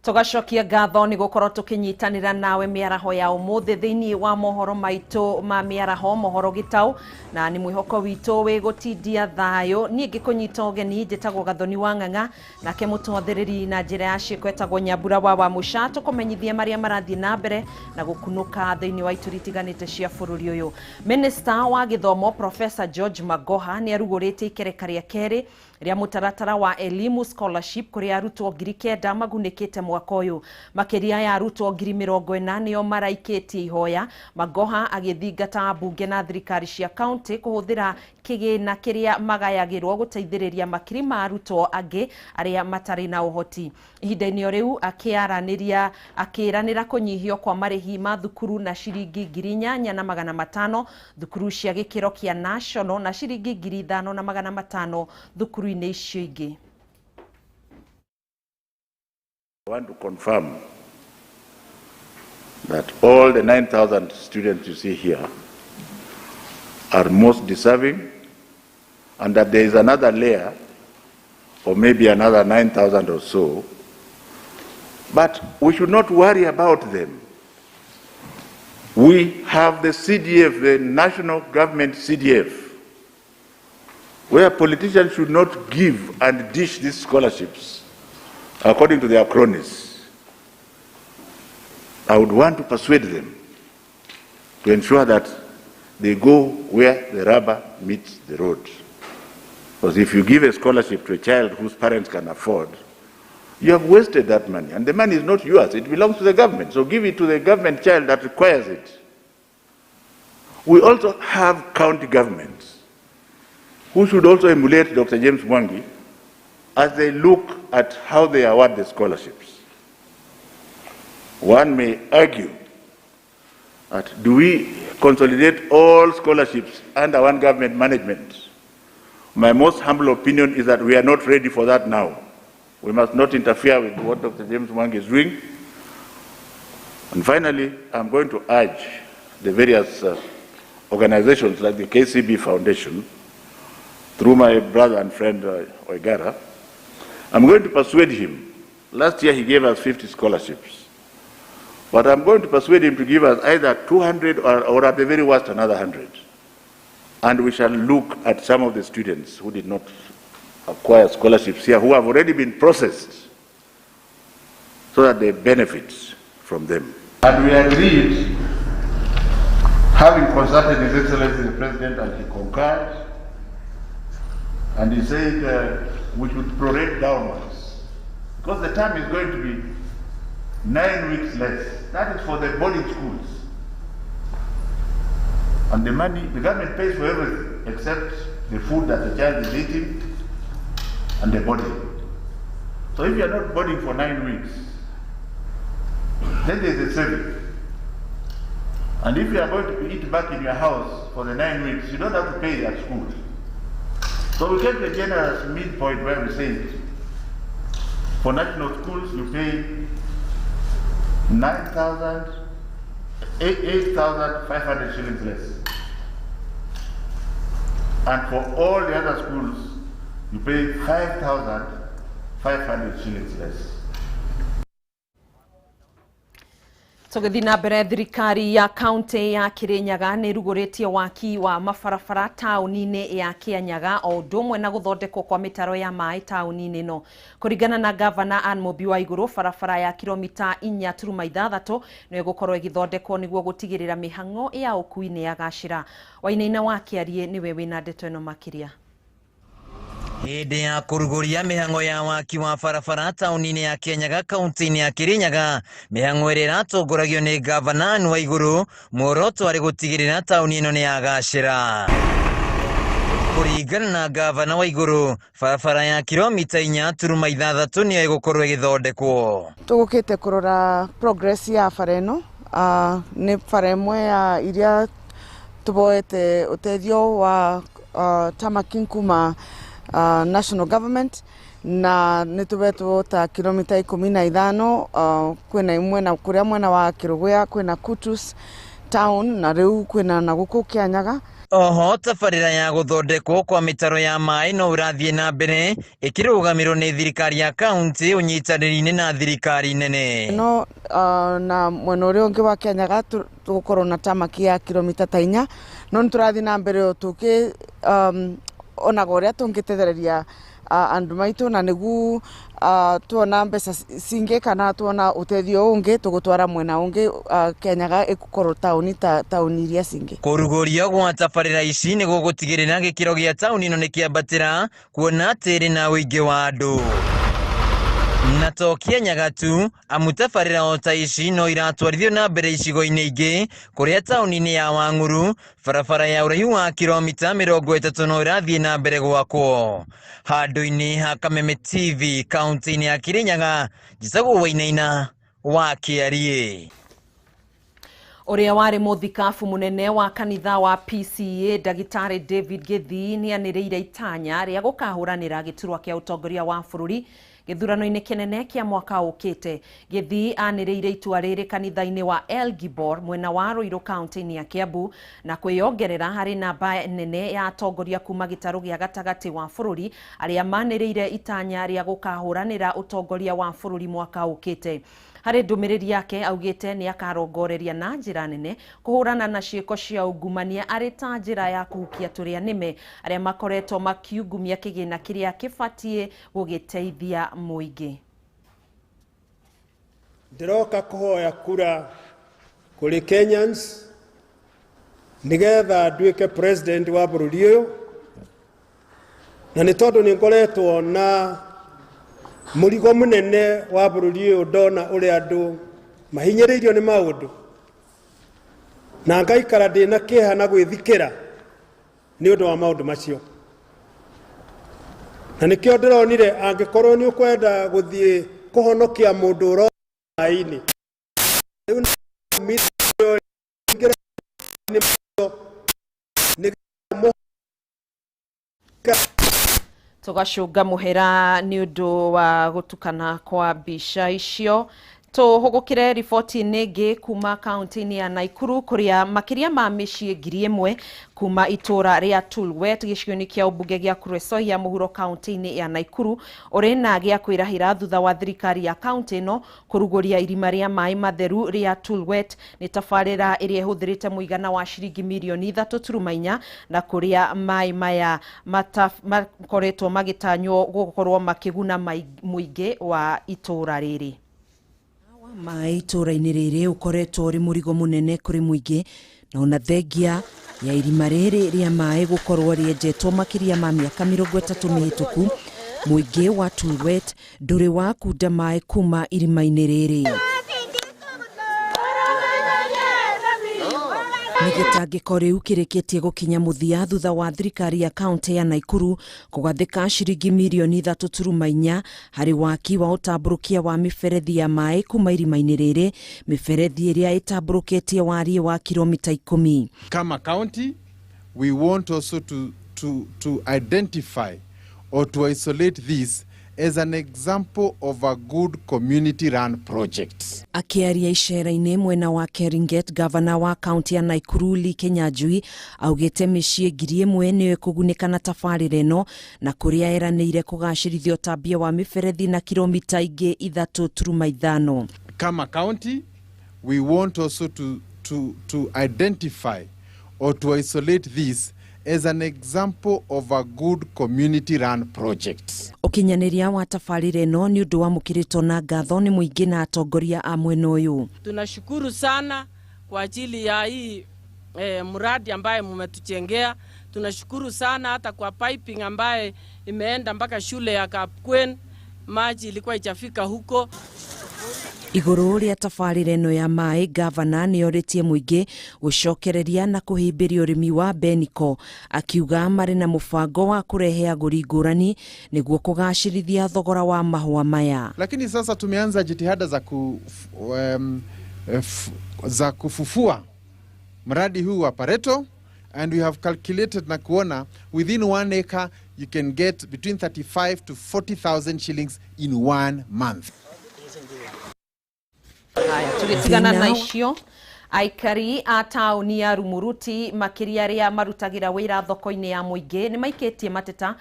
Tugacokia ngatho nĩ gũkorwo tũkĩnyitanĩra nawe mĩaraho ya ũmũthĩ thĩinĩ wa mohoro maitũ ma mĩaraho, mohoro gĩtaũ, na nĩ mwĩhoko witũ wĩ gũtindia thayũ. Niĩ ngĩkũnyita ũgeni njĩtagwo Gathoni wa Ng'ang'a, nake mũtwathĩrĩri na njĩra ya ciĩko etagwo Nyambura wa Wamũca, tũkũmenyithie marĩa marathiĩ na mbere na gũkunũka thĩinĩ wa ituri itiganĩte cia bũrũri ũyũ. Minister wa gĩthomo Professor George Magoha nĩ arugũrĩtie ikereka rĩa kerĩ rĩa mũtaratara wa Elimu Scholarship kũrĩ arutwo 9,000 magunĩkĩte mwaka ũyũ. Makĩria ya arutwo 40,000 nĩo maraikĩtie ihoya. Magoha agĩthingata mbunge na thirikari cia kaunti kũhũthĩra kĩgĩna kĩrĩa magayagĩrwo gũteithĩrĩria makiri ma arutwo angĩ arĩa matarĩ na ũhoti. Ihinda-inĩ o rĩu akĩranĩra kũnyihio kwa marĩhi ma thukuru na ciringi 8,500 thukuru cia gĩkĩro kĩa national na ciringi 5,500 thukuru-inĩ icio ingĩ. I want to confirm that all the 9,000 students you see here are most deserving, and that there is another layer, or maybe another 9,000 or so, but we should not worry about them. We have the CDF, the national government CDF, where politicians should not give and dish these scholarships according to their cronies. I would want to persuade them to ensure that they go where the rubber meets the road. Because if you give a scholarship to a child whose parents can afford, you have wasted that money. And the money is not yours, it belongs to the government. So give it to the government child that requires it. We also have county governments who should also emulate Dr. James Mwangi as they look at how they award the scholarships. One may argue that do we consolidate all scholarships under one government management? My most humble opinion is that we are not ready for that now. We must not interfere with what Dr. James Mwangi is doing. And finally, I'm going to urge the various organizations like the KCB Foundation, through my brother and friend Oigara, I'm going to persuade him. Last year he gave us 50 scholarships. But I'm going to persuade him to give us either 200 or at the very worst another 100. And we shall look at some of the students who did not acquire scholarships here, who have already been processed, so that they benefit from them. And we agreed, having consulted His Excellency the President, and he concurred, and he said we should prorate downwards, because the term is going to be 9 weeks less. That is for the boarding schools. And the money, the government pays for everything except the food that the child is eating and the boarding. So if you are not boarding for 9 weeks, then there is a saving. And if you are going to eat back in your house for the 9 weeks, you don't have to pay at school. So we came to a generous midpoint where we said, for national schools, you pay 8,500 shillings less. And for all the other schools, you pay 5,500 shillings less. Tũgĩthiĩ na mbere, thirikari ya kaunti ya Kirinyaga nĩ ĩrugũrĩtie waki wa mabarabara taũni-inĩ ya Kianyaga o ũndũ ũmwe na gũthondekwo kwa mĩtaro ya maĩ taũni-inĩ ĩno. Kũringana na gavana Anne Mũmbi wa Igũrũ, barabara ya kilomita 4.6 nĩyo ĩgũkorwo ĩgĩthondekwo nĩguo gũtigĩrĩra mĩhang'o ya ũkui nĩ yagacĩra. Wainaina wa Kĩarie nĩwe wĩna ndeto ĩno makĩria. Hĩndĩ ya kũrugũria mĩhang'o ya waki wa barabara taũni-inĩ ya Kianyaga kaunti-inĩ ya Kirinyaga, mĩhang'o ĩrĩa ĩratongoragio nĩ gavana Anne Waigũrũ, muoroto arĩ gũtigĩrĩra taũni ĩno nĩ yagacĩra. Kũringana na gavana Waigũrũ, barabara ya kilomita 4.6 nĩyo ĩgũkorwo ĩgĩthondekwo. Tũgũkĩte kũrora progress ya bara ĩno. Nĩ bara ĩmwe ya iria tũboete ũteithio wa tarmacking kuma national government, na nĩ tũbetwo ta kilomita 15. Kwĩna imwe na kũrĩa mwena wa Kĩrũgũya, kwĩna Kutus town, na rĩu kwĩna na gũkũ Kianyaga. Oho tabarĩra ya gũthondekwo kwa mĩtaro ya maĩ no ũrathiĩ na mbere ĩkĩrũgamĩrwo nĩ thirikari ya kaunti ũnyitanĩri-inĩ na thirikari nene. No na mwena ũrĩa ũngĩ wa Kianyaga tũgũkorwo na tamaki ya kilomita ta 4 no nĩ tũrathiĩ na mbere tũkĩ onaga ũrĩa tũngĩtethereria andu maitu na nĩgu tuona mbeca cingĩ kana tuona ũteithio ũngĩ tũgũtwara mwena ũngĩ Kianyaga ĩgũkorwo taũni ta taũni iria cingĩ. Kũrugũrio gwa tabarĩra ici nĩ gũgũtigĩrĩra gĩkĩro gĩa taũni ĩno nĩ kĩambatĩra kuona atĩ ĩrĩ na ũingĩ wa andũ. Na to Kianyaga tu, amu tabarĩra o ta ici no iratwarithio na mbere icigo-inĩ ingĩ kũrĩa taũni-inĩ ya Wang'uru barabara ya ũraihu wa kilomita 30 no ĩrathiĩ na mbere gwakwo. Handũ-inĩ ha Kameme TV kaunti-inĩ ya Kirinyaga, njĩtagwo Wainaina wa Kĩariĩ. Ũrĩa warĩ mũthikabu mũnene wa kanitha wa PCA Ndagĩtarĩ David Gĩthii nĩanĩrĩire itanya rĩa gũkahũranĩra gĩturwa kĩa ũtongoria wa bũrũri gĩthurano-inĩ kĩnene kĩa mwaka ũkĩte. Gĩthii anĩrĩire itua rĩrĩ kanitha-inĩ wa Elgibor mwena wa Ruiru kaunti-inĩ ya Kiambu na kwĩyongerera harĩ namba nene ya atongoria kuma gĩtarũ gĩa gatagatĩ wa bũrũri arĩa manĩrĩire itanya rĩa gũkahũranĩra ũtongoria wa bũrũri mwaka ũkĩte. Harĩ ndũmĩrĩri yake augĩte nĩ akarongoreria na njĩra nene kũhũrana na ciĩko cia ungumania arĩ ta njĩra ya kũhukia tũrĩa nĩme arĩa makoretwo makiungumia kĩgĩna kĩrĩa kĩbatiĩ gũgĩteithia mũingĩ. Ndĩroka kũhoya kura kũrĩ Kenyans nĩgetha nduĩke president wa bũrũri ũyũ, na nĩ tondũ nĩ ngoretwo na mũrigo mũnene wa bũrũri ũyũ ndona ũrĩa andũ mahinyĩrĩirio nĩ maũndũ na ngaikara ndĩna kĩeha na gwĩthikĩra nĩ ũndũ wa maũndũ macio, na nĩkĩo ndĩronire angĩkorwo nĩ ũkwenda gũthiĩ kũhonokia mũndũ ũro maĩ-inĩ rĩu tũgacũnga mũhera nĩ ũndũ wa gũtukana kwa mbica icio. Tũhũgũkĩre riboti-inĩ ĩngĩ kuma kaunti-inĩ ya Nakuru kũrĩa makĩria ma mĩciĩ 1000 kuma itũra rĩa Tulwet gĩcigo-inĩ kĩa ũmbunge gĩa Kuresoi ya mũhuro kaunti-inĩ ya Nakuru ũrĩ na gĩa kwĩrahĩra thutha wa thirikari ya kaunti ĩno kũrugũria irima rĩa maĩ matheru rĩa Tulwet. Nĩ tabarĩra ĩrĩa ĩhũthĩrĩte mũigana wa ciringi mirioni 3.4 na kũrĩa maĩ maya makoretwo magĩtanywo gũkorwo makĩguna mũingĩ wa itũra rĩrĩ. Maĩ itũra-inĩ rĩrĩ ũkoretwo ũrĩ mũrigo mũnene kũrĩ mũingĩ na ona thengia ya irima rĩrĩ rĩa maĩ gũkorwo rĩenjetwo makĩria ma mĩaka 30 mĩhĩtũku, mũingĩ wa Tulwet ndũrĩ wakunda maĩ kuma irima-inĩ rĩrĩ. Nĩ gĩtangĩko rĩu kĩrĩkĩtie gũkinya mũthia thutha wa thirikari ya kaunti ya Nakuru kũgathĩka ciringi mirioni 3.4 harĩ waki wa ũtambũrũkia wa mĩberethi ya maĩ kuma irima-inĩ rĩrĩ, mĩberethi ĩrĩa ĩtambũrũkĩtie wariĩ wa kilomita 10. Kama county, we want also to identify or to isolate this as an example of a good community-run project. Akĩaria icera-inĩ mwena wa Keringet, gavana wa kaunti ya Nakuru Lee Kinyanjui augĩte mĩciĩ 1000 nĩyo ĩkũgunĩka na tabarĩra ĩno na kũrĩa eranĩire kũgacĩrithia ũtambia wa mĩberethi na kilomita ingĩ 3.5. Kama county, we want also to identify or to isolate this as an example of a good community-run project. Ũkinyanĩria wa tabarĩra ĩno nĩ ũndũ wamũkĩrĩtwo na ngatho nĩ mũingĩ na atongoria a mwena ũyũ. Tunashukuru sana kwa ajili ya hii mradi ambaye mmetujengea. Tunashukuru sana hata kwa piping ambaye imeenda mpaka shule ya Kapkwen, maji ilikuwa haijafika huko. Igũrũ rĩa tabarĩra ĩno ya maĩ, gavana nĩorĩtie mũingĩ gũcokereria na kũhĩmbĩria ũrĩmi wa Beniko, akiuga marĩ na mũbango wa kũrehe agũri ngũrani nĩguo kũgacĩrithia thogora wa mahũa maya. Lakini sasa tumeanza jitihada za kufufua mradi huu wa Pareto, and we have calculated na kuona within 1 acre you can get between 35 to 40,000 shillings in 1 month. Haya, tũgĩtigana na icio Aikari a taũni ya Rumuruti makĩria arĩa marutagĩra wĩra thoko-inĩ ya mũingĩ nĩ maikĩtie mateta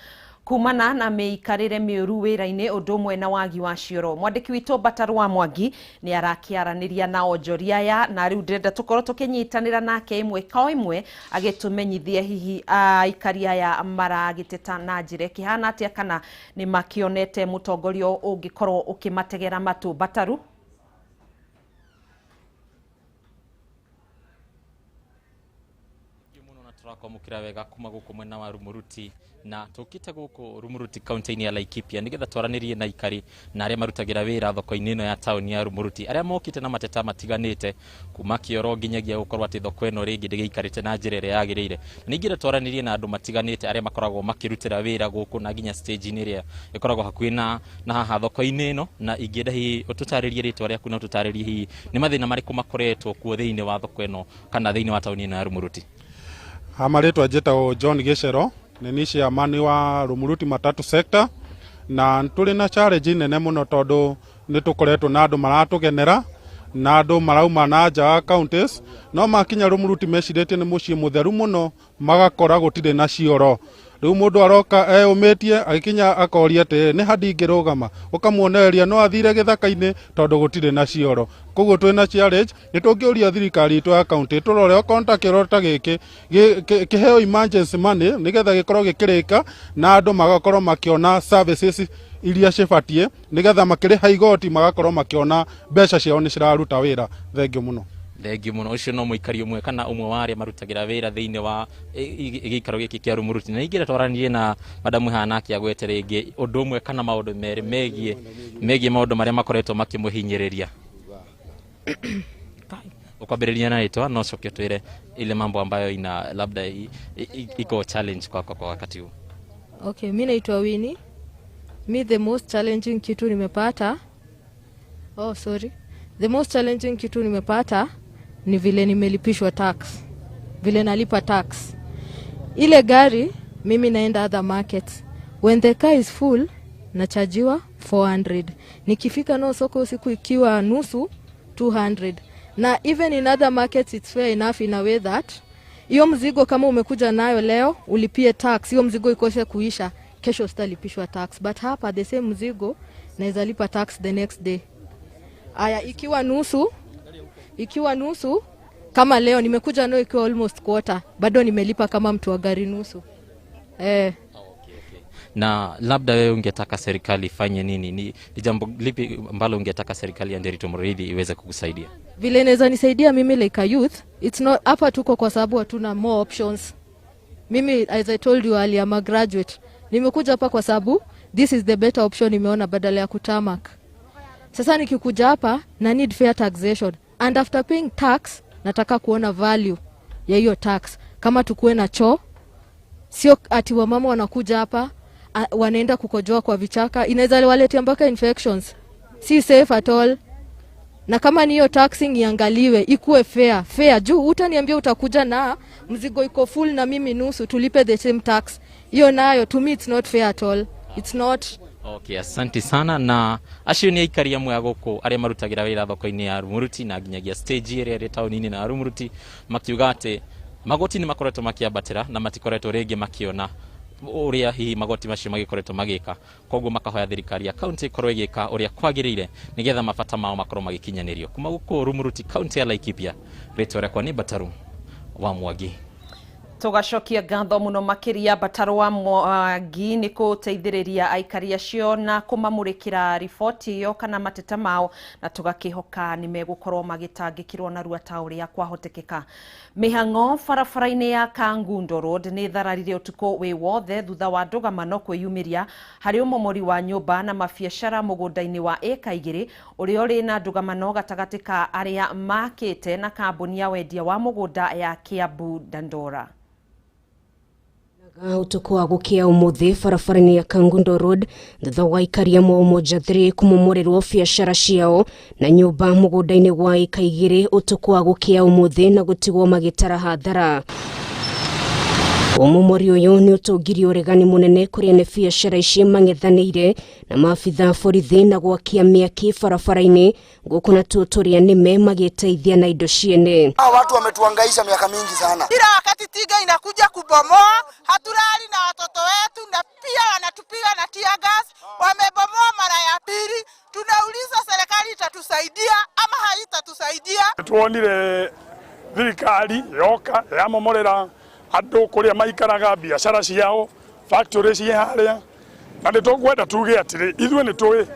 kumana na mĩikarĩre mĩũru wĩra-inĩ ũndũ ũmwe na wagi wa cioro. Mwandĩki witũ Mbataru wa Mwangi nĩ arakĩaranĩria na onjoria aya na rĩu ndĩrenda tũkorwo tũkĩnyitanĩra nake ĩmwe kwa ĩmwe agĩtũmenyithie hihi aikari aya maragĩteta na njĩra ĩkĩhana atĩa kana nĩ makĩonete mũtongoria ũngĩkorwo ũkĩmategera matũ. Mbataru. Tũrakwamũkĩra wega kuma gũkũ mwena wa Rumuruti na tũkĩte gũkũ Rumuruti kaunti-inĩ ya Laikipia nĩgetha twaranĩrie na aikari na arĩa marutagĩra wĩra thoko-inĩ ĩno ya taũni ya Rumuruti arĩa mokĩte na mateta matiganĩte kuma kĩoro nginyagia gũkorwo atĩ thoko ĩno rĩngĩ ndĩgĩikarĩte na njĩra ĩrĩa yagĩrĩire. Ningĩ twaranĩrie na andũ matiganĩte arĩa makoragwo makĩrutĩra wĩra gũkũ na nginya stage-inĩ ĩrĩa ĩkoragwo hakuhĩ na haha thoko-inĩ ĩno, na ingĩenda hihi ũtũtarĩrie rĩtwa rĩaku na ũtũtarĩrie hihi nĩ mathĩna marĩkũ makoretwo kuo thĩinĩ wa thoko ĩno kana thĩinĩ wa taũni ĩno ya Rumuruti. Marĩtwa njĩtagwo John Gĩcero, nĩ niĩ chairman wa Rumuruti Matatu sector, na tũrĩ na challenge nene mũno tondũ nĩ tũkoretwo na andũ maratũgenera na andũ marauma na nja wa counties, no makinya Rumuruti mecirĩtie nĩ mũciĩ mũtheru mũno, magakora gũtirĩ na cioro. Rĩu mũndũ aroka eyũmĩtie agĩkinya akoria atĩ nĩ ha ndingĩrũgama, ũkamuonereria no athire gĩthaka-inĩ tondũ gũtirĩ na cioro. Koguo twĩna challenge, nĩ tũngĩũria thirikari itũ ya county tũrore okorwo ta kĩoro ta gĩkĩ kĩheo emergency money nĩgetha gĩkorwo gĩkĩrĩka na andũ magakorwo makĩona services iria cibatiĩ nĩgetha makĩrĩha igoti magakorwo makĩona mbeca ciao nĩ ciraruta wĩra. Thengiũ mũno. Thengiũ mũno. Ũcio no mũikari ũmwe kana ũmwe wa arĩa marutagĩra wĩra thĩinĩ wa gĩikaro gĩkĩ kĩa Rumuruti. Na ingĩenda twaranĩrie na madamu haha nake agwete rĩngĩ ũndũ ũmwe kana maũndũ merĩ megiĩ maũndũ marĩa makoretwo makĩmũhinyĩrĩria. Ukwambĩrĩria na rĩtwa no ũcoke ũtwĩre ile mambo ambayo ina labda iko challenge kwako kwa wakati huu. Okay, mi naitwa Winnie. Mi the most challenging kitu nimepata. Oh, sorry. The most challenging kitu nimepata ni vile nimelipishwa tax. Vile nalipa tax. Ile gari mimi naenda other markets. When the car is full nachajiwa 400. Nikifika no soko usiku ikiwa nusu 200. Na even in other markets it's fair enough in a way that hiyo mzigo kama umekuja nayo leo ulipie tax, hiyo mzigo ikose kuisha, kesho sitalipishwa tax. But hapa the same mzigo naweza lipa tax the next day. Aya, ikiwa nusu kama leo nimekuja nayo ikiwa almost quarter, bado nimelipa kama mtu wa gari nusu. Okay. Na labda wewe ungetaka serikali ifanye nini? Ni jambo lipi ambalo ungetaka serikali ya Nderitu Muriithi iweze kukusaidia? Vile inaweza nisaidia mimi like a youth, it's not hapa tuko kwa sababu hatuna more options. Mimi as I told you earlier, I'm a graduate. Nimekuja hapa kwa sababu this is the better option nimeona badala ya kutamak. Sasa nikikuja hapa na need fair taxation, and after paying tax nataka kuona value ya hiyo tax. Kama tukue na choo, sio ati wamama wanakuja hapa wanaenda kukojoa kwa vichaka, inaweza waletea mpaka infections. Si safe at all. Na kama ni hiyo taxing iangaliwe, ikuwe fair. Juu utaniambia utakuja na mzigo iko full na mimi nusu, tulipe the same tax. Hiyo nayo to me it's not fair at all. It's not. Okay, asante sana. Na acio nĩ aikari amwe a gũkũ arĩa marutagĩra wĩra thoko-inĩ ya Rumuruti na nginyagia stage ĩrĩa ĩrĩ taũni-inĩ na Rumuruti, makiuga atĩ magoti nĩ makoretwo makĩambatĩra na matikoretwo rĩngĩ makĩona ũrĩa hihi magoti macio magĩkoretwo magĩka. Koguo makahoya thirikari ya county ĩkorwo ĩgĩka ũrĩa kwagĩrĩire nĩgetha mabata mao makorwo magĩkinyanĩrio. Kuma gũkũ Rumuruti kaunti ya Laikipia, rĩtwa rĩakwa nĩ Mbataru wa Mwangi. Tugacokia ngatho muno makiria Mbataru wa Mwangi ni guteithiriria aikari acio na kumamurikira riboti iyo kana mateta mao, na tugakihoka ni megukorwo magitangikirwo narua ta uria kwahotekeka. Mihango barabara-ini ya Kangundo Road ni thararire utuku wi wothe thutha wa ndugamano kwiyumiria hari umomori wa nyumba na mabiacara mugunda-ini wa eka 2 uria uri na ndugamano gatagati ka aria makite na kambuni ya wendia wa mugunda ya Kiambu Dandora. Utuku wa gukia umuthi barabara-inĩ ya Kangundo Road thutha wa aikari amwe Umoja 3 kumomorerwo biacara ciao na nyumba mugunda-inĩ wa eka 2 utuku wa gukia umuthi na gutigwo magĩtara hathara. Ũmomori ũyũ nĩ ũtongirie ũregani mũnene kũrĩ ene biacara ici mang'ethanĩire na maabitha borithi na gwakia mĩaki barabara-inĩ gũkũ natuo tũrĩa nĩme magĩteithia na indo ciene. Hawa watu wametuangaisha miaka mingi sana. Kila wakati tiga inakuja kubomoa, hatulali na watoto wetu na pia wanatupiga na tear gas. Wamebomoa mara ya pili. Tunauliza serikali itatusaidia ama haitatusaidia? Tuonire thirikari yoka yamomorera andu kuria maikaraga biacara ciao factory cie haria na nĩ tũkwenda tuge atĩrĩ ithuĩ nĩ tũĩ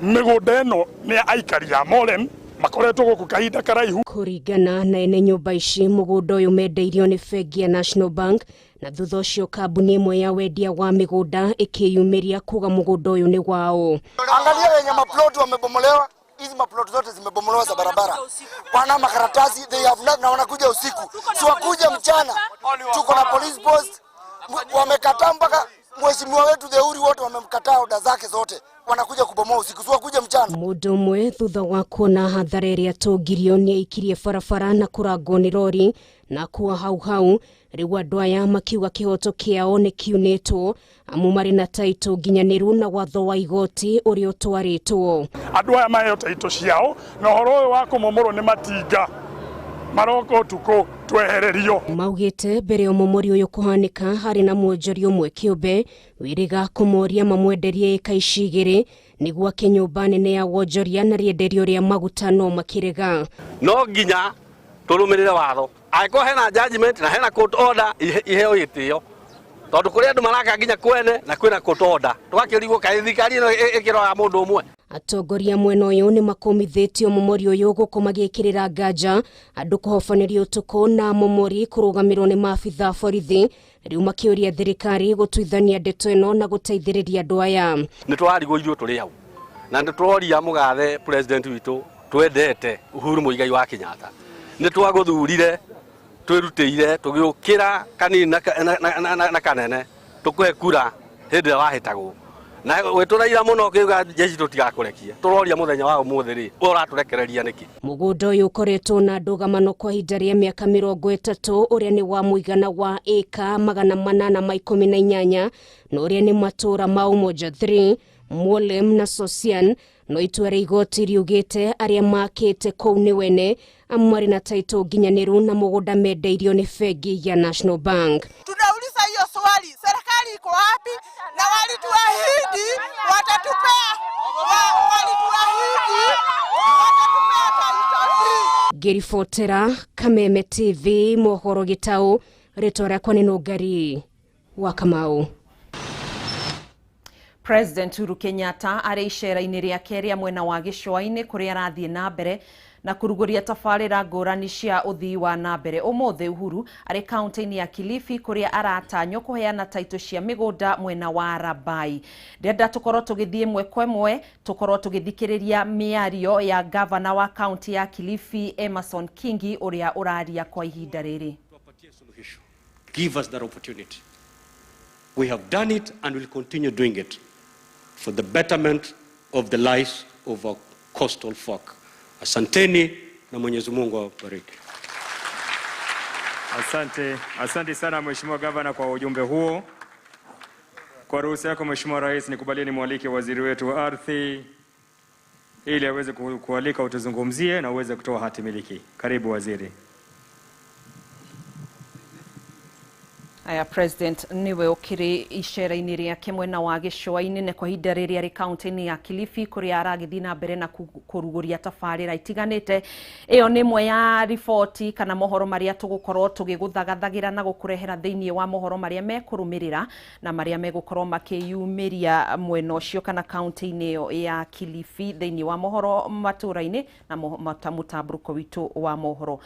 mĩgũnda ĩno nĩ aikari a Morem makoretwo gũkũ kahinda karaihu. Kũringana na ene nyũmba ici mũgũnda ũyũ mendeirio nĩ bengi ya National Bank na thutha ũcio kambuni ĩmwe ya wendia wa mĩgũnda ĩkĩyumĩria kuga mũgũnda ũyũ nĩ wao. Angalia wenye maplot wamebomolewa. Hizi maplot zote zimebomolewa za barabara. Wana makaratasi they have not, na wanakuja usiku. Si wakuja mchana. Tuko na police post. Wamekataa mpaka mheshimiwa wetu Theuri wote wamemkataa oda zake zote. Wanakuja kubomoa usiku, si wakuja mchana. Mũndũ ũmwe thutha wa kuona hathara ĩrĩa atongirio nĩ aikirie barabara na kũrangwo nĩ rori na kuwa hau hau. Rĩu andũ aya makiuga kĩhoto kĩao nĩ kiunĩtwo amu marĩ na taitũ nginyanĩru na watho wa igoti ũrĩa ũtwarĩtwo. Andũ aya maheo taitũ ciao na ũhoro ũyũ wa kũmomorwo nĩ matinga maroka ũtukũ twehererio. Maugĩte mbere ya ũmomori ũyũ kũhanĩka harĩ na mwonjoria ũmwe kĩũmbe wĩrĩga kũmoria mamwenderie ĩka ici igĩrĩ nĩguo ake nyũmba nene ya wonjoria na rĩenderio rĩa maguta no makĩrega. No nginya tũrũmĩrĩre watho. Angĩkorwo hena judgment na hena court order iheo gĩtĩo tondũ kũrĩ andũ maraka nginya kwene na kwĩna court order tũgakĩrigwo kaĩ thirikari ĩno ĩkĩroraga mũndũ ũmwe. Atongoria mwena ũyũ nĩ makũmithĩtio mũmori ũyũ gũkũ magĩkĩrĩra nganja andũ kũhobanĩrio ũtukũ na mũmori kũrũgamĩrwo nĩ maabitha borithi rĩu makĩũria thirikari gũtuithania ndeto ĩno na gũteithĩrĩria andũ aya. Nĩ tũrarigwo ithuĩ tũrĩ hau na nĩ tũroria mũgathe president witũ twendete Uhuru Muigai wa Kenyatta nĩ twagũthurire twĩrutĩire tũgĩũkĩra kanini na kanene tũkũhe kura hĩndĩ ĩrĩa wahĩtagwo na wĩtũraira mũno ũkiuga jeshi tũtigakũrekia tũroria mũthenya wa ũmũthĩ rĩ ũratũrekereria nĩkĩ. Mũgũnda ũyũ ũkoretwo na ndũgamano kwa ihinda rĩa mĩaka 30 ũrĩa nĩ wa mũigana wa ĩka 818 na ũrĩa nĩ matũũra ma Umoja 3 Molem na Sosian no itua rĩa igoti riugĩte arĩa makĩte kũu nĩ wene amu marĩ na taitũ nginyanĩru na mũgũnda mendeirio nĩ bengi ya National Bank. Tunauliza hiyo swali, serikali iko wapi? Na walituahidi watatupea, walituahidi watatupea title deed. Ngĩribotera Kameme TV mohoro gĩtaũ, rĩtwa rĩakwa nĩ Nũngari wa Kamau. President Uhuru Kenyatta arĩ icera-inĩ rĩake rĩa mwena wa gĩcũa-inĩ kũrĩa arathiĩ na mbere na kũrugũria tabarĩra ngũrani cia ũthii wa na mbere. Ũmũthĩ Uhuru arĩ kaunti-inĩ ya Kilifi kũrĩa aratanywo kũheana taitũ cia mĩgũnda mwena wa Rabai. Ndĩrenda tũkorwo tũgĩthiĩ ĩmwe kwa ĩmwe tũkorwo tũgĩthikĩrĩria mĩario ya gavana wa kaunti ya Kilifi Emerson Kingi ũrĩa ũraria kwa ihinda rĩrĩ. Give us that opportunity. We have done it and will continue doing it for the betterment of the lives of our coastal folk. Asanteni na Mwenyezi Mungu awabariki. Asante, asante sana Mheshimiwa Gavana kwa ujumbe huo. Kwa ruhusa yako Mheshimiwa Rais, nikubalie nimwalike waziri wetu wa ardhi ili aweze kualika utuzungumzie na uweze kutoa hati miliki. Karibu waziri. Aya, President niwe ukiri icera-inĩ rĩake mwena wa gĩcũa-inĩ na kwa ihinda rĩrĩa arĩ kaunti-inĩ ya Kilifi kũrĩa aragĩthiĩ na mbere na kũrugũria tabarĩra itiganĩte. Ĩyo nĩ ĩmwe ya riboti kana mohoro marĩa tũgũkorwo tũgĩgũthagathagĩra na gũkũrehera thĩinĩ wa mohoro marĩa mekũrũmĩrĩra na marĩa megũkorwo makĩyumĩria mwena ũcio kana kaunti-inĩ ĩyo ya Kilifi thĩinĩ wa mohoro matũra-inĩ na mũtambũrũko witũ wa mohoro.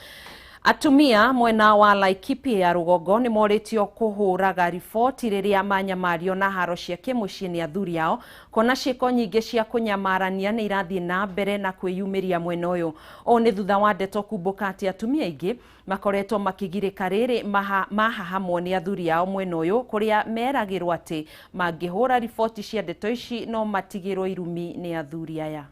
Atumia mwena wa Laikipia ya rũgongo nĩ morĩtio kũhũraga riboti rĩrĩa manyamario na haro cia kĩmũciĩ nĩ athuri ao kuona ciĩko nyingĩ cia kũnyamarania nĩ irathiĩ na mbere na kwĩyumĩria mwena ũyũ. Ũũ nĩ thutha wa ndeto kumbũka atĩ atumia aingĩ makoretwo makĩgirĩka rĩrĩ mahahamwo nĩ athuri ao mwena ũyũ kũrĩa meragĩrwo atĩ mangĩhũra riboti cia ndeto ici no matigĩrwo irumi nĩ athuri aya.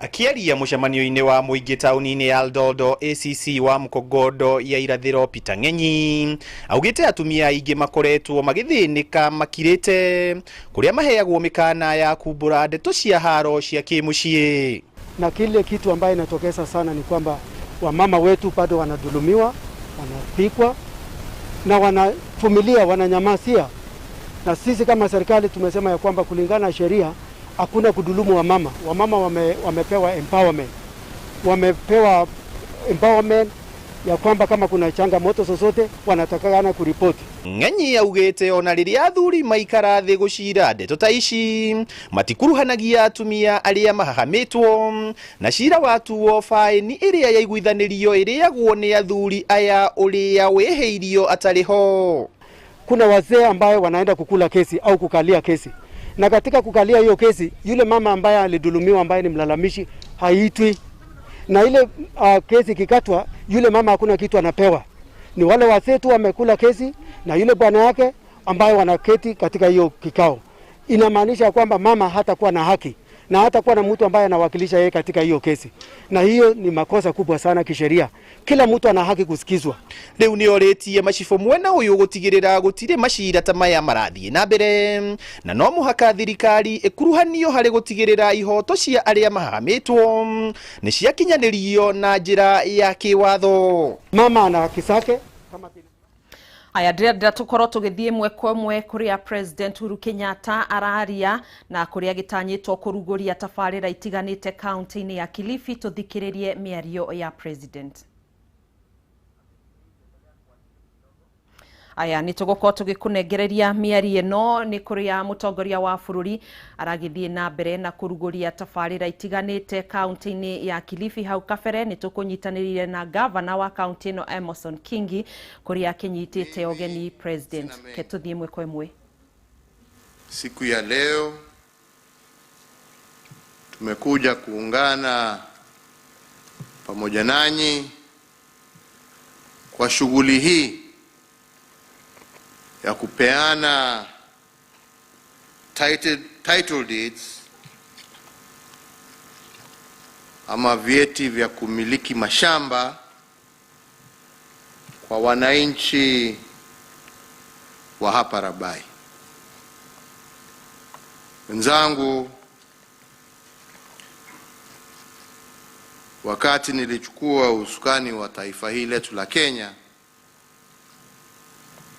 Akiaria mũcemanio-inĩ wa mũingĩ taũni-inĩ ya Eldodo, ACC wa Mkogodo ya irathĩro Peter Ng'enyi augĩte atumia aingĩ makoretwo magĩthĩnĩka makirĩte kũrĩa maheagwo mĩkana ya kumbũra ndeto cia haro cia kĩmũciĩ. Na kile kitu ambaye inatokeza sana ni kwamba wamama wetu bado wanadhulumiwa, wanapikwa na wanavumilia, wananyamasia. Na sisi kama serikali tumesema ya kwamba kulingana na sheria hakuna kudhulumu wamama. Wamama wamepewa empowerment. Wamepewa empowerment ya kwamba kama kuna changamoto zozote wanatakana kuripoti. Ng'enyi augĩte ona rĩrĩa athuri maikara thĩ gũcira ndeto ta ici matikuruhanagia atumia arĩa mahahamĩtwo na cira watuo faĩni ĩrĩa yaiguithanĩrio ĩrĩagwo nĩ athuri aya ũrĩa wĩhĩirio atarĩ ho. Kuna wazee ambaye wanaenda kukula kesi au kukalia kesi, na katika kukalia hiyo kesi yule mama ambaye alidhulumiwa ambaye ni mlalamishi haitwi, na ile kesi kikatwa yule mama hakuna kitu anapewa. Ni wale wazee tu wamekula kesi na yule bwana yake ambaye wanaketi katika hiyo kikao. Inamaanisha kwamba mama hatakuwa na haki na hatakuwa na mtu ambaye anawakilisha yeye katika hiyo kesi, na hiyo ni makosa kubwa sana kisheria. Kila mtu ana haki kusikizwa. Riu ni orĩtie macibũ mwena ũyũ gũtigĩrĩra gũtirĩ macira ta maya marathiĩ na mbere, na no mũhaka thirikari ĩkuruhanio harĩ gũtigĩrĩra ihoto cia arĩa mahahamĩtwo nĩ ciakinyanĩrio na njĩra ya kĩwatho. Mama ana haki zake. Aya, ndĩrenda tũkorwo tũgĩthiĩ ĩmwe kwa ĩmwe kũrĩa President Uhuru Kenyatta araria na kũrĩa gĩtanyĩtwo kũrugũria tabarĩra itiganĩte kaunti-inĩ ya Kilifi. Tũthikĩrĩrie mĩario ya President. Aya, nĩ tũgũkorwo tũgĩkũnengereria mĩario ĩno nĩ kũrĩa mũtongoria wa bũrũri aragĩthiĩ na mbere na kũrugũria tabarĩra itiganĩte kaunti-inĩ ya Kilifi. Hau kabere nĩ tũkũnyitanĩrire na gavana wa kaunti ĩno Emerson Kingi kũrĩa akĩnyitĩte ũgeni President. Ke tũthiĩ ĩmwe kwa ĩmwe. Siku ya leo tumekuja kuungana pamoja nanyi kwa shughuli hii ya kupeana title deeds ama vyeti vya kumiliki mashamba kwa wananchi wa hapa Rabai. Wenzangu, wakati nilichukua usukani wa taifa hili letu la Kenya,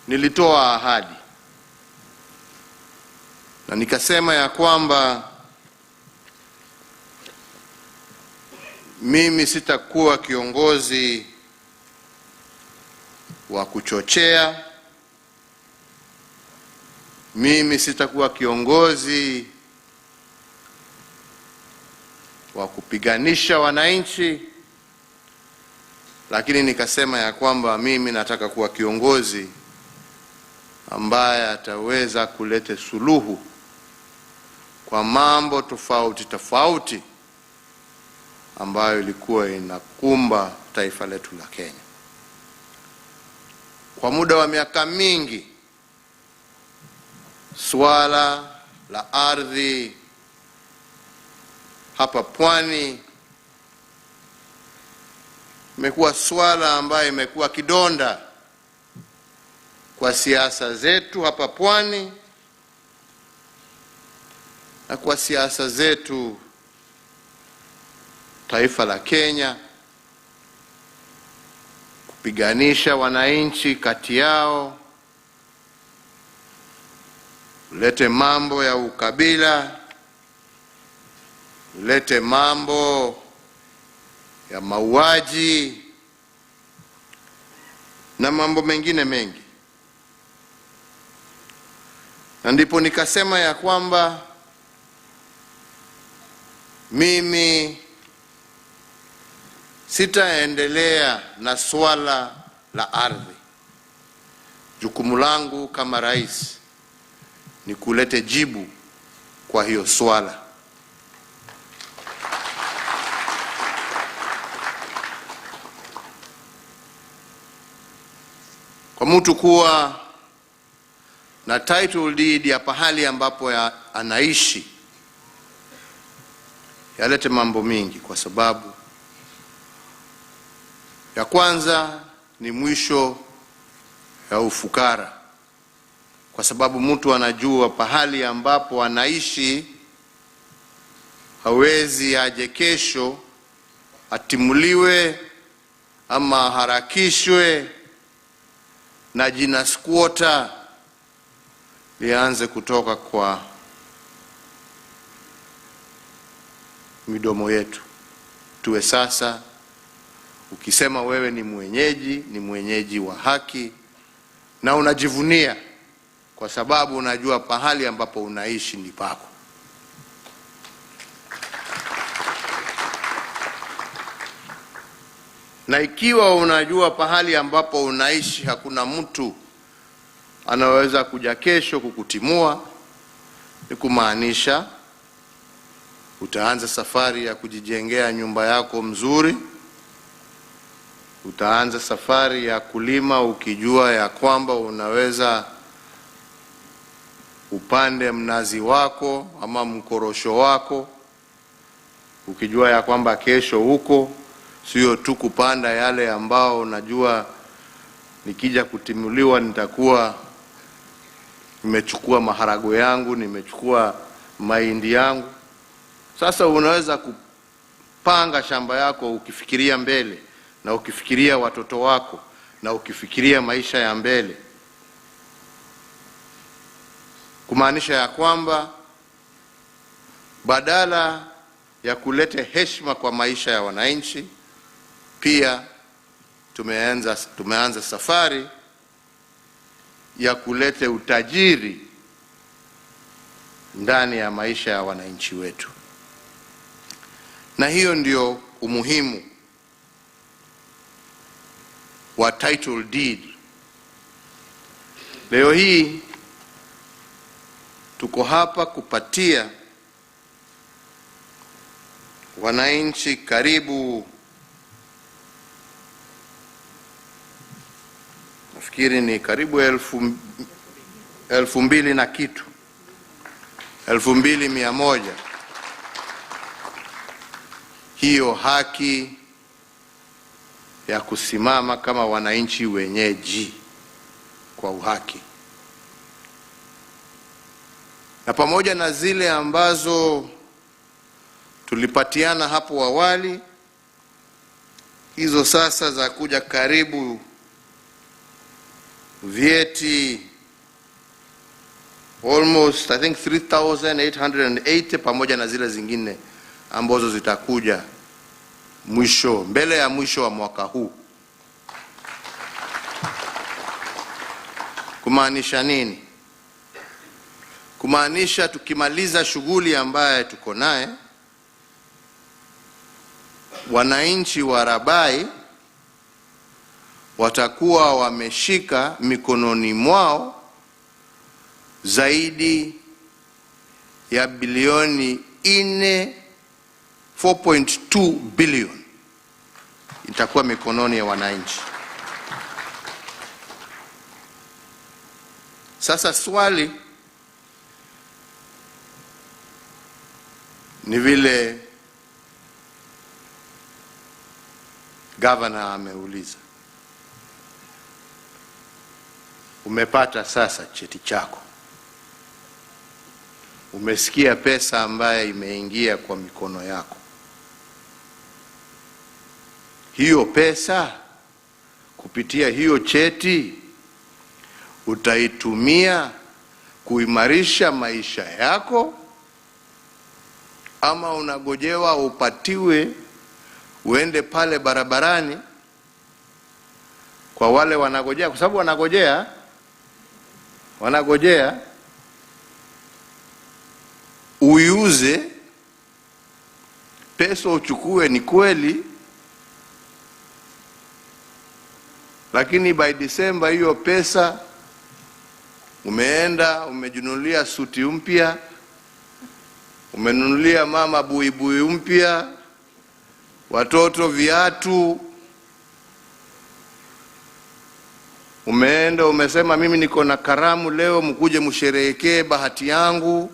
nilitoa ahadi na nikasema ya kwamba mimi sitakuwa kiongozi wa kuchochea, mimi sitakuwa kiongozi wa kupiganisha wananchi, lakini nikasema ya kwamba mimi nataka kuwa kiongozi ambaye ataweza kuleta suluhu kwa mambo tofauti tofauti ambayo ilikuwa inakumba taifa letu la Kenya. Kwa muda wa miaka mingi, swala la ardhi hapa pwani imekuwa swala ambayo imekuwa kidonda kwa siasa zetu hapa pwani na kwa siasa zetu taifa la Kenya, kupiganisha wananchi kati yao, lete mambo ya ukabila, lete mambo ya mauaji na mambo mengine mengi. Na ndipo nikasema ya kwamba mimi sitaendelea na swala la ardhi. Jukumu langu kama rais ni kulete jibu kwa hiyo swala. Kwa mtu kuwa na title deed ya pahali ambapo anaishi Yalete mambo mingi, kwa sababu ya kwanza ni mwisho ya ufukara, kwa sababu mtu anajua pahali ambapo anaishi hawezi aje kesho atimuliwe ama harakishwe na jina squatter lianze kutoka kwa midomo yetu. Tuwe sasa, ukisema wewe ni mwenyeji, ni mwenyeji wa haki na unajivunia kwa sababu unajua pahali ambapo unaishi ni pako. Na ikiwa unajua pahali ambapo unaishi hakuna mtu anaweza kuja kesho kukutimua, ni kumaanisha utaanza safari ya kujijengea nyumba yako mzuri, utaanza safari ya kulima ukijua ya kwamba unaweza upande mnazi wako ama mkorosho wako, ukijua ya kwamba kesho huko sio tu kupanda yale ambao unajua nikija kutimuliwa nitakuwa nimechukua maharago yangu, nimechukua mahindi yangu. Sasa unaweza kupanga shamba yako ukifikiria mbele na ukifikiria watoto wako na ukifikiria maisha ya mbele, kumaanisha ya kwamba badala ya kuleta heshima kwa maisha ya wananchi, pia tumeanza safari ya kuleta utajiri ndani ya maisha ya wananchi wetu. Na hiyo ndio umuhimu wa title deed. Leo hii tuko hapa kupatia wananchi karibu, nafikiri ni karibu 2,000 na kitu, 2,100, hiyo haki ya kusimama kama wananchi wenyeji kwa uhaki. Na pamoja na zile ambazo tulipatiana hapo awali, hizo sasa za kuja karibu vyeti almost I think 3,880, pamoja na zile zingine ambazo zitakuja mwisho, mbele ya mwisho wa mwaka huu. Kumaanisha nini? Kumaanisha tukimaliza shughuli ambaye tuko naye, wananchi wa Rabai watakuwa wameshika mikononi mwao zaidi ya bilioni 4.2 billion itakuwa mikononi ya wananchi. Sasa swali ni vile governor ameuliza, umepata sasa cheti chako, umesikia pesa ambaye imeingia kwa mikono yako, hiyo pesa kupitia hiyo cheti utaitumia kuimarisha maisha yako, ama unagojewa upatiwe uende pale barabarani? Kwa wale wanagojea, kwa sababu wanagojea uiuze pesa uchukue, ni kweli, lakini by December hiyo pesa umeenda umejinunulia suti mpya, umenunulia mama buibui mpya, watoto viatu, umeenda umesema mimi niko na karamu leo, mkuje msherehekee bahati yangu.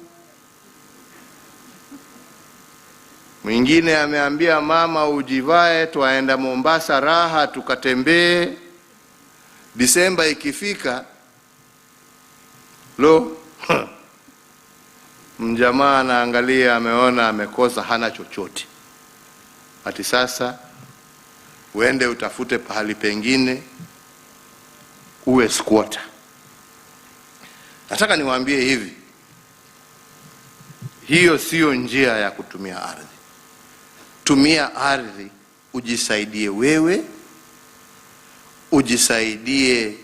Mwingine ameambia mama ujivae, twaenda Mombasa raha tukatembee. Disemba ikifika, lo, mjamaa anaangalia, ameona amekosa, hana chochote. Ati sasa uende utafute pahali pengine uwe squatter. Nataka niwaambie hivi, hiyo sio njia ya kutumia ardhi. Tumia ardhi ujisaidie wewe, ujisaidie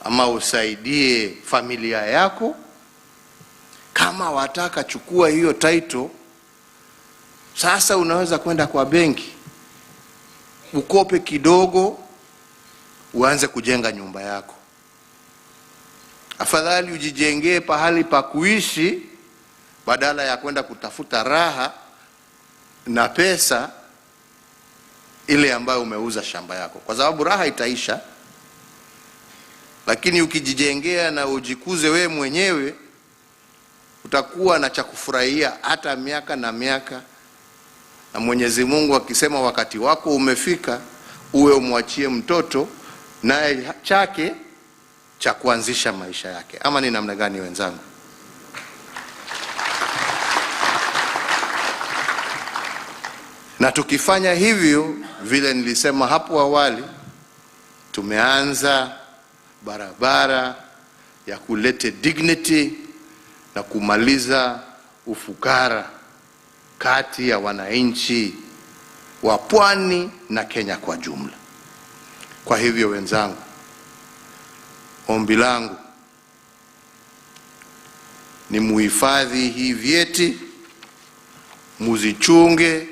ama usaidie familia yako. Kama wataka chukua hiyo title, sasa unaweza kwenda kwa benki ukope kidogo, uanze kujenga nyumba yako. Afadhali ujijengee pahali pa kuishi badala ya kwenda kutafuta raha na pesa ile ambayo umeuza shamba yako, kwa sababu raha itaisha. Lakini ukijijengea na ujikuze wewe mwenyewe, utakuwa na cha kufurahia hata miaka na miaka. Na Mwenyezi Mungu akisema wakati wako umefika, uwe umwachie mtoto naye chake cha kuanzisha maisha yake. Ama ni namna gani wenzangu? Na tukifanya hivyo, vile nilisema hapo awali, tumeanza barabara ya kulete dignity na kumaliza ufukara kati ya wananchi wa pwani na Kenya kwa jumla. Kwa hivyo wenzangu, ombi langu ni muhifadhi hii vyeti, muzichunge.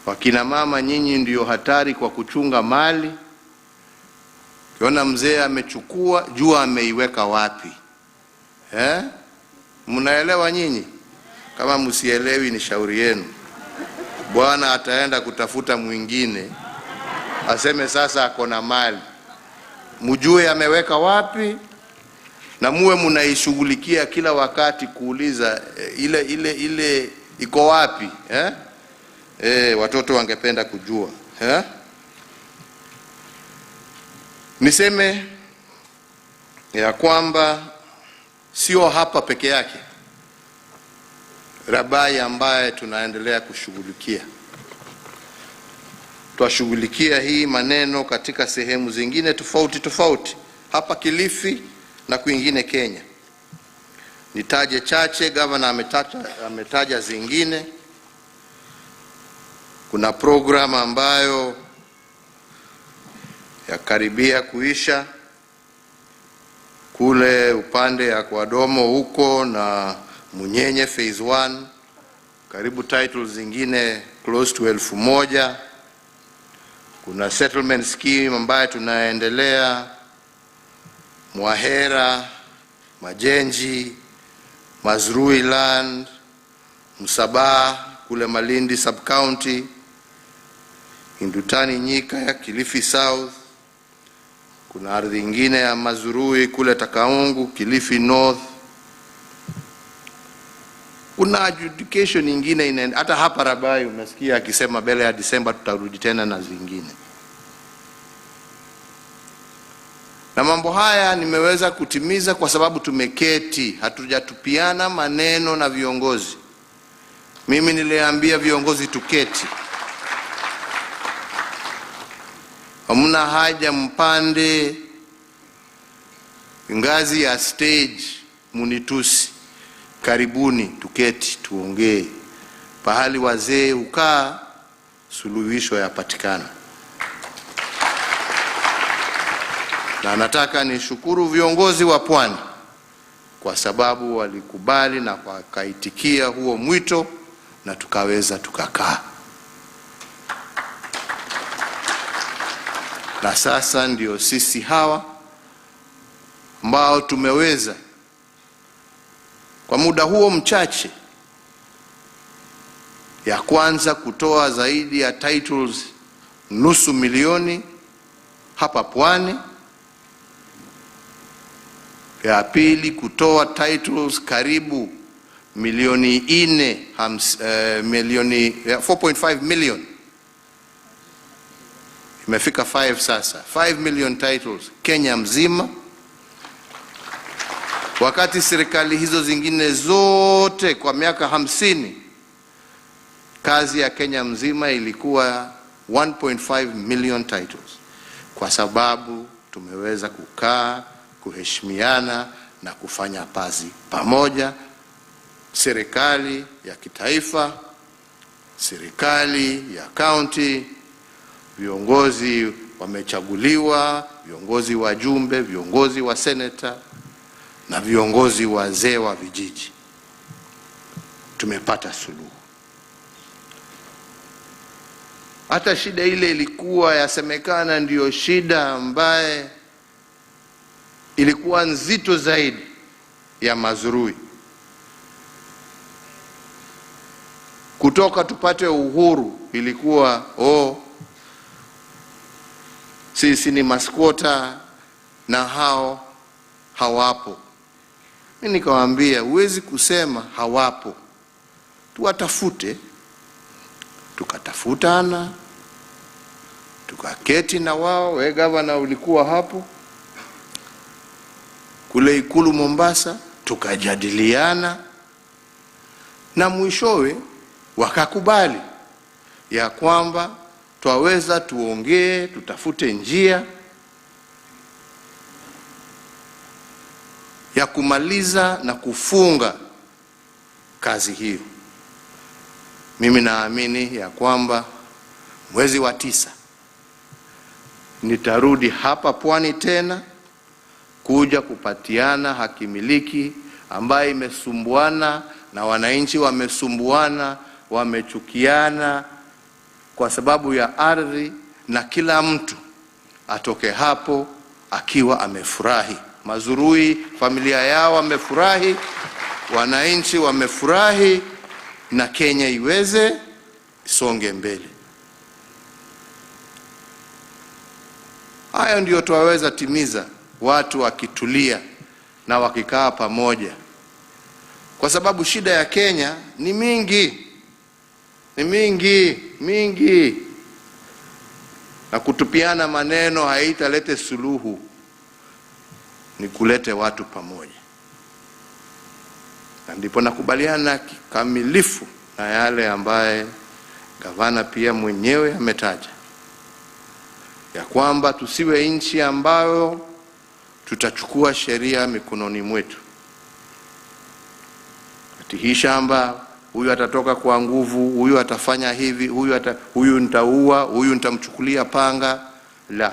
Wakina mama nyinyi ndio hatari kwa kuchunga mali. Ukiona mzee amechukua, jua ameiweka wapi. Mnaelewa nyinyi? Kama msielewi ni shauri yenu. Bwana ataenda kutafuta mwingine aseme sasa ako na mali. Mjue ameweka wapi na muwe mnaishughulikia kila wakati kuuliza ile ile ile iko wapi, watoto wangependa kujua. Niseme ya kwamba sio hapa peke yake Rabai ambaye tunaendelea kushughulikia. Twashughulikia hii maneno katika sehemu zingine tofauti tofauti hapa Kilifi na kwingine Kenya. Nitaje chache, governor ametaja zingine. Kuna program ambayo yakaribia kuisha kule upande ya Kwadomo huko na Munyenye phase 1, karibu titles zingine close to 1000. Kuna settlement scheme ambayo tunaendelea Mwahera, Majenji, Mazrui land, Msabaa kule Malindi sub county, Indutani Nyika ya Kilifi South. Kuna ardhi nyingine ya Mazurui kule Takaungu, Kilifi North. Kuna adjudication nyingine hata hapa Rabai umesikia akisema mbele ya Disemba tutarudi tena na zingine. Na mambo haya nimeweza kutimiza kwa sababu tumeketi, hatujatupiana maneno na viongozi. Mimi niliambia viongozi tuketi. Hamna haja mpande ngazi ya stage munitusi. Karibuni tuketi tuongee. Pahali wazee hukaa, suluhisho yapatikana. Na nataka nishukuru viongozi wa pwani kwa sababu walikubali na wakaitikia huo mwito na tukaweza tukakaa. Na sasa ndio sisi hawa ambao tumeweza kwa muda huo mchache ya kwanza kutoa zaidi ya titles 500,000 hapa pwani, ya pili kutoa titles karibu milioni ine milioni 4.5 million, imefika 5 sasa, 5 million titles Kenya mzima, wakati serikali hizo zingine zote kwa miaka 50 kazi ya Kenya mzima ilikuwa 1.5 million titles, kwa sababu tumeweza kukaa, kuheshimiana na kufanya kazi pamoja, serikali ya kitaifa, serikali ya county, viongozi wamechaguliwa, viongozi wajumbe, viongozi wa seneta na viongozi wazee wa vijiji. Tumepata suluhu. Hata shida ile ilikuwa yasemekana ndiyo shida ambaye ilikuwa nzito zaidi ya Mazrui. Kutoka tupate uhuru ilikuwa sisi ni maskwota na hao hawapo. Mimi nikawaambia huwezi kusema hawapo, tuwatafute. Tukatafutana, tukaketi na wao. We gavana ulikuwa hapo kule Ikulu Mombasa, tukajadiliana na mwishowe wakakubali ya kwamba twaweza tuongee, tutafute njia ya kumaliza na kufunga kazi hiyo. Mimi naamini ya kwamba mwezi wa 9 nitarudi hapa Pwani tena kuja kupatiana hakimiliki ambaye imesumbuana na wananchi, wamesumbuana, wamechukiana kwa sababu ya ardhi, na kila mtu atoke hapo akiwa amefurahi. Mazrui familia yao wamefurahi, wananchi wamefurahi, na Kenya iweze isonge mbele. Hayo ndio twaweza timiza watu wakitulia na wakikaa pamoja, kwa sababu shida ya Kenya ni mingi, ni mingi mingi, na kutupiana maneno haitalete suluhu, ni kulete watu pamoja. Na ndipo nakubaliana kikamilifu na yale ambaye gavana pia mwenyewe ametaja, ya kwamba tusiwe nchi ambayo tutachukua sheria mikononi mwetu. Ati hii shamba, huyu atatoka kwa nguvu, huyu atafanya hivi, huyu nitaua, huyu nitamchukulia panga. La.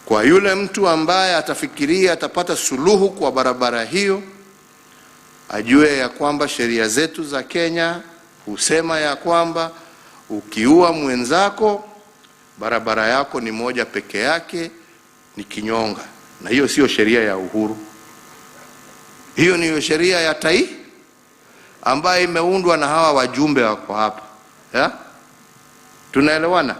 Kwa yule mtu ambaye atafikiria atapata suluhu kwa barabara hiyo, ajue ya kwamba sheria zetu za Kenya husema ya kwamba ukiua mwenzako, barabara yako ni moja peke yake, ni kinyonga. Na hiyo sio sheria ya Uhuru. Hiyo ni sheria ya tai ambayo imeundwa na hawa wajumbe wako hapa. Ya? Tunaelewana?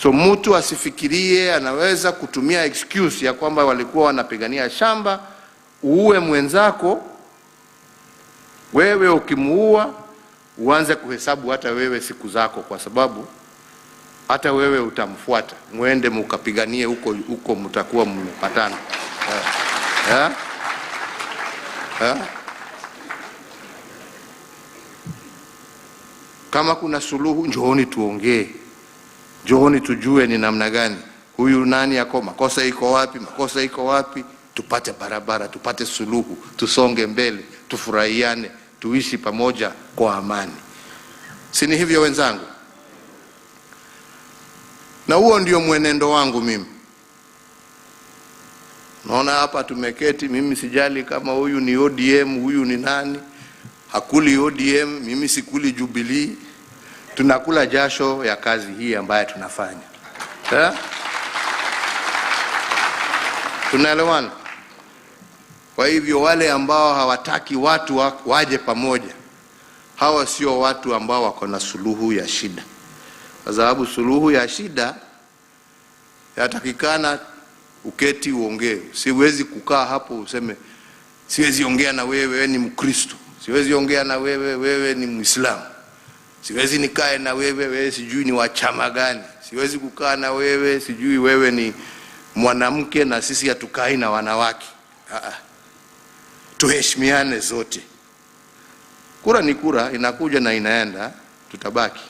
So mtu asifikirie anaweza kutumia excuse ya kwamba walikuwa wanapigania shamba, uue mwenzako. Wewe ukimuua uanze kuhesabu hata wewe siku zako, kwa sababu hata wewe utamfuata, muende mukapiganie huko huko, mtakuwa mmepatana. Kama kuna suluhu, njooni tuongee, njooni tujue ni namna gani huyu nani yako, makosa iko wapi, makosa iko wapi, tupate barabara, tupate suluhu, tusonge mbele, tufurahiane, tuishi pamoja kwa amani. Si ni hivyo wenzangu? Na huo ndio mwenendo wangu mimi. Naona hapa tumeketi, mimi sijali kama huyu ni ODM, huyu ni nani. Hakuli ODM, mimi sikuli Jubilee. Tunakula jasho ya kazi hii ambayo tunafanya. Tunaelewana? Kwa hivyo wale ambao hawataki watu waje pamoja, hawa sio watu ambao wako na suluhu ya shida. Kwa sababu suluhu ya shida yatakikana uketi uongee. Siwezi kukaa hapo useme Siwezi ongea na wewe, wewe ni Mkristo. Siwezi ongea na wewe, wewe ni Muislamu. Siwezi nikae na wewe, wewe sijui ni wa chama gani. Siwezi kukaa na wewe, sijui wewe ni mwanamke na sisi hatukai na wanawake. Tuheshimiane zote. Kura ni kura, inakuja na inaenda, tutabaki.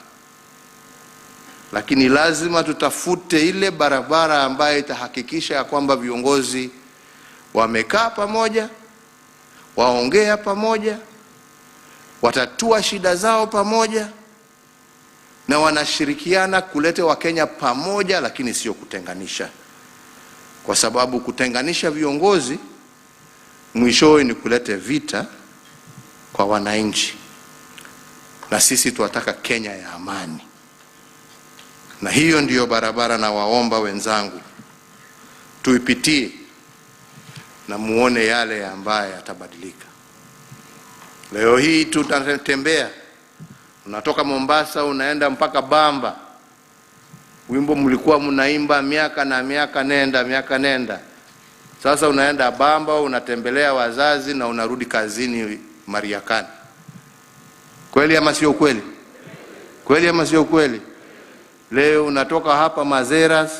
Lakini lazima tutafute ile barabara ambayo itahakikisha ya kwamba viongozi wamekaa pamoja, waongea pamoja, watatua shida zao pamoja, na wanashirikiana kuleta Wakenya pamoja, lakini sio kutenganisha. Kwa sababu kutenganisha viongozi mwishowe ni kuleta vita kwa wananchi. Na sisi tunataka Kenya ya amani. Na hiyo ndiyo barabara na waomba wenzangu tuipitie na muone yale ambayo yatabadilika. Leo hii tutatembea, unatoka Mombasa unaenda mpaka Bamba. Wimbo mlikuwa mnaimba miaka na miaka nenda, miaka nenda. Sasa unaenda Bamba, unatembelea wazazi na unarudi kazini Mariakani. Kweli ama sio kweli? Kweli ama sio kweli? Leo unatoka hapa Mazeras,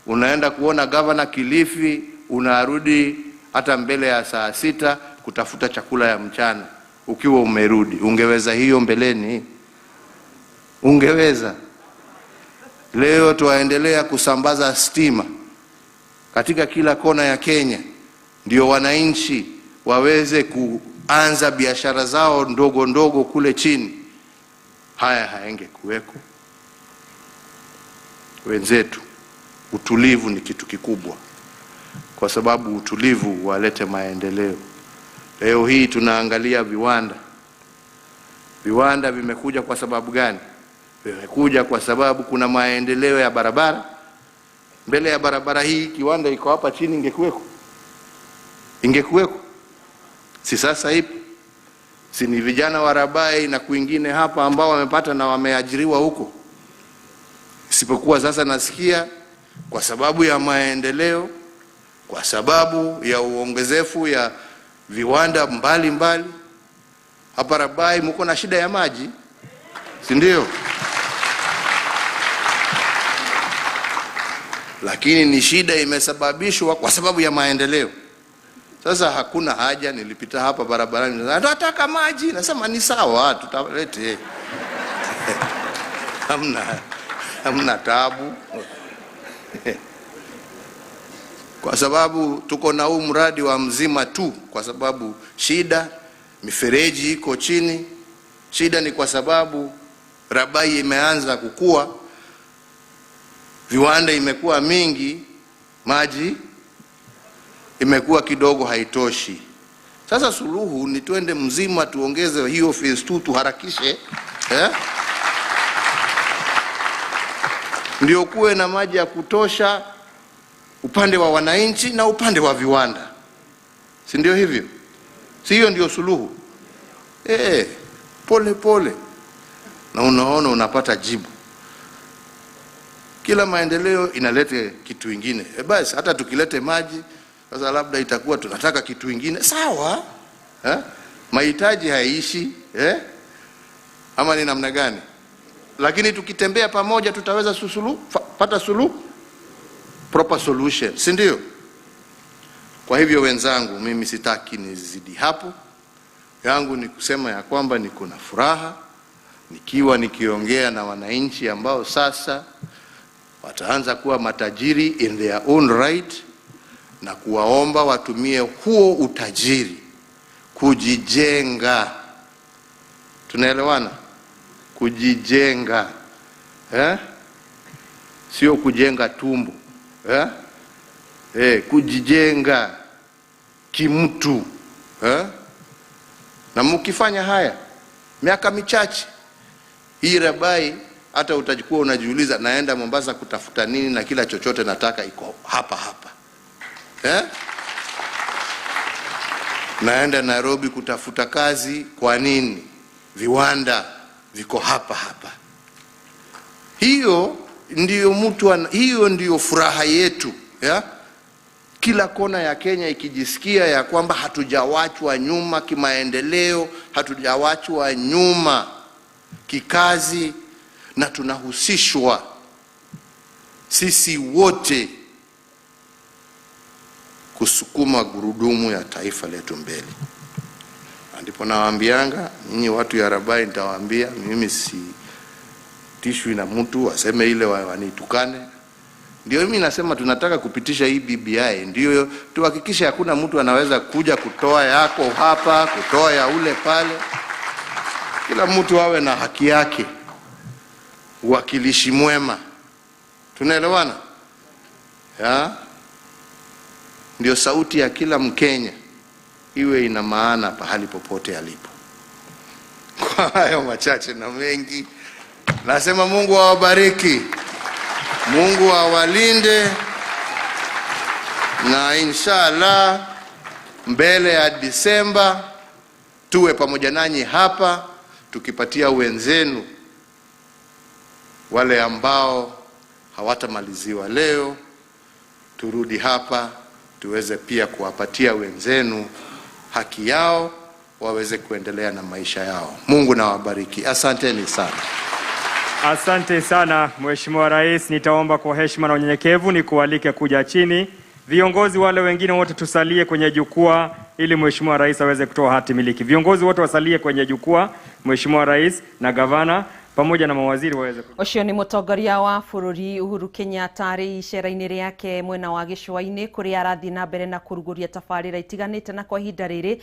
unaenda kuona governor Kilifi, unarudi hata mbele ya saa 6 kutafuta chakula ya mchana. Ukiwa umerudi, ungeweza hiyo mbeleni? Ungeweza? Leo tuwaendelea kusambaza stima katika kila kona ya Kenya, ndio wananchi waweze kuanza biashara zao ndogo ndogo kule chini. Haya haengekuweko. Wenzetu, utulivu ni kitu kikubwa, kwa sababu utulivu walete maendeleo. Leo hii tunaangalia viwanda. Viwanda vimekuja kwa sababu gani? Vimekuja kwa sababu kuna maendeleo ya barabara. Mbele ya barabara hii kiwanda iko hapa chini, ingekuweko? Ingekuweko? Si sasa ipo? Si ni vijana wa Rabai na kwingine hapa ambao wamepata na wameajiriwa huko? Isipokuwa sasa nasikia kwa sababu ya maendeleo, kwa sababu ya uongezefu ya viwanda mbali mbali, hapa Rabai mko na shida ya maji, si ndio? Lakini ni shida imesababishwa kwa sababu ya maendeleo. Sasa hakuna haja, nilipita hapa barabarani, nataka maji, nasema ni sawa, tutalete. Hamna taabu. Kwa sababu tuko na huu mradi wa mzima tu, kwa sababu shida mifereji iko chini. Shida ni kwa sababu Rabai imeanza kukua, viwanda imekuwa mingi, maji imekuwa kidogo, haitoshi. Sasa suluhu ni twende mzima, tuongeze hiyo phase 2, tuharakishe, ndio kuwe na maji ya kutosha upande wa wananchi na upande wa viwanda. Si ndio hivyo? Si hiyo ndio suluhu? Pole pole. Na unaona unapata jibu. Kila maendeleo inalete kitu ingine. Basi hata tukilete maji sasa labda itakuwa tunataka kitu ingine. Sawa? Mahitaji haishi, Ama ni namna gani? Lakini tukitembea pamoja tutaweza pata suluhu, proper solution, si ndio? Kwa hivyo wenzangu, mimi sitaki nizidi hapo. Yangu ni kusema ya kwamba niko na furaha nikiwa nikiongea na wananchi ambao sasa wataanza kuwa matajiri in their own right, na kuwaomba watumie huo utajiri kujijenga. Tunaelewana? Kujijenga. Sio kujenga tumbo. Kujijenga kimtu. Na mkifanya haya miaka michache hii Rabai, hata utajikuwa unajiuliza naenda Mombasa kutafuta nini, na kila chochote nataka iko hapa hapa. Naenda Nairobi kutafuta kazi kwa nini? Viwanda viko hapa hapa. Hiyo ndiyo mtu, hiyo ndiyo furaha yetu, ya? Kila kona ya Kenya ikijisikia ya kwamba hatujawachwa nyuma kimaendeleo, hatujawachwa nyuma kikazi, na tunahusishwa sisi wote kusukuma gurudumu ya taifa letu mbele. Ndipo nawaambianga nyinyi watu ya Rabai, nitawaambia mimi si tishwi na mtu aseme ile wanitukane. Ndio mimi nasema tunataka kupitisha hii BBI, ndio tuhakikishe hakuna mtu anaweza kuja kutoa yako hapa, kutoa ya ule pale. Kila mtu awe na haki yake, uwakilishi mwema. Tunaelewana? Ya? Ndio sauti ya kila Mkenya iwe ina maana pahali popote alipo. Kwa hayo machache na mengi, nasema Mungu awabariki, Mungu awalinde, na inshallah mbele ya Disemba tuwe pamoja nanyi hapa tukipatia wenzenu wale ambao hawatamaliziwa leo, turudi hapa tuweze pia kuwapatia wenzenu haki yao, waweze kuendelea na maisha yao. Mungu na wabariki. Asanteni sana. Asante sana Mheshimiwa Rais, nitaomba kwa heshima na unyenyekevu nikualike kuja chini. Viongozi wale wengine wote tusalie kwenye jukwaa ili Mheshimiwa Rais aweze kutoa hati miliki. Viongozi wote wasalie kwenye jukwaa, Mheshimiwa Rais na gavana pamoja na mawaziri waweze. Ũcio nĩ mũtongoria wa bũrũri Uhuru Kenyatta arĩ icera-inĩ rĩake mwena wa gĩcũa-inĩ kũrĩa arathiĩ na mbere na kũrugũria tabarĩra itiganĩte, na kwa ihinda rĩrĩ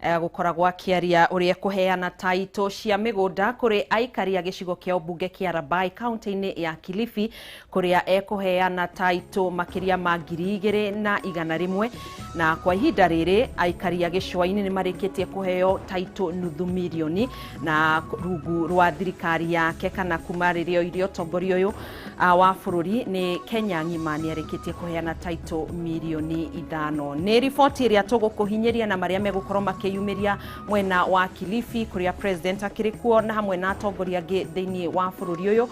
gũkoragwo akĩaria ũrĩa kũheana taitũ cia mĩgũnda kũrĩ aikari a gĩcigo kĩa ũmbunge kĩa Rabai kaunti-inĩ ya Kilifi, kũrĩa ekũheana taitũ makĩria ma 2,100, na kwa ihinda rĩrĩ aikari a gĩcũa-inĩ nĩ marĩkĩtie kũheo taitũ nuthu mirioni na rungu rwa thirikari yake kana kuma rĩrĩa oire ũtongoria ũyũ wa bũrũri nĩ Kenya ng'ima nĩ arĩkĩtie kũheana taitũ mirioni 5. Nĩ riboti ĩrĩa tũgũkũhinyĩria na marĩa megũkorwo makĩyumĩria mwena wa Kilifi kũrĩa president akĩrĩ kuo na hamwe na atongoria angĩ thĩinĩ wa bũrũri ũyũ.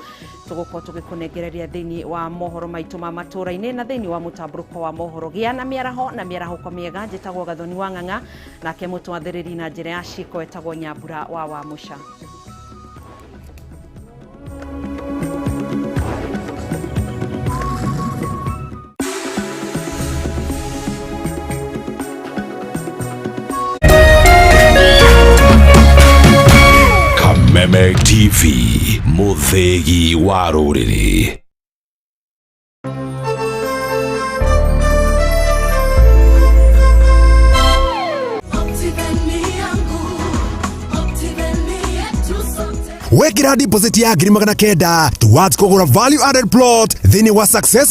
Tũgũkorwo tũgĩkũnengereria thĩinĩ wa mohoro maitũ ma matũra-inĩ na thĩinĩ wa mũtambũrũko wa mohoro. Gĩa na mĩaraho na mĩarahũko mĩega. Njĩtagwo Gathoni wa Ng'ang'a, nake mũtwathĩrĩri na njĩra ya ciĩko etagwo Nyambura wa Wamũca. Kameme TV, mũthĩgi wa rũrĩrĩ. Wekira deposit ya 900,000 towards kũgũra value added plot thĩinĩ wa Success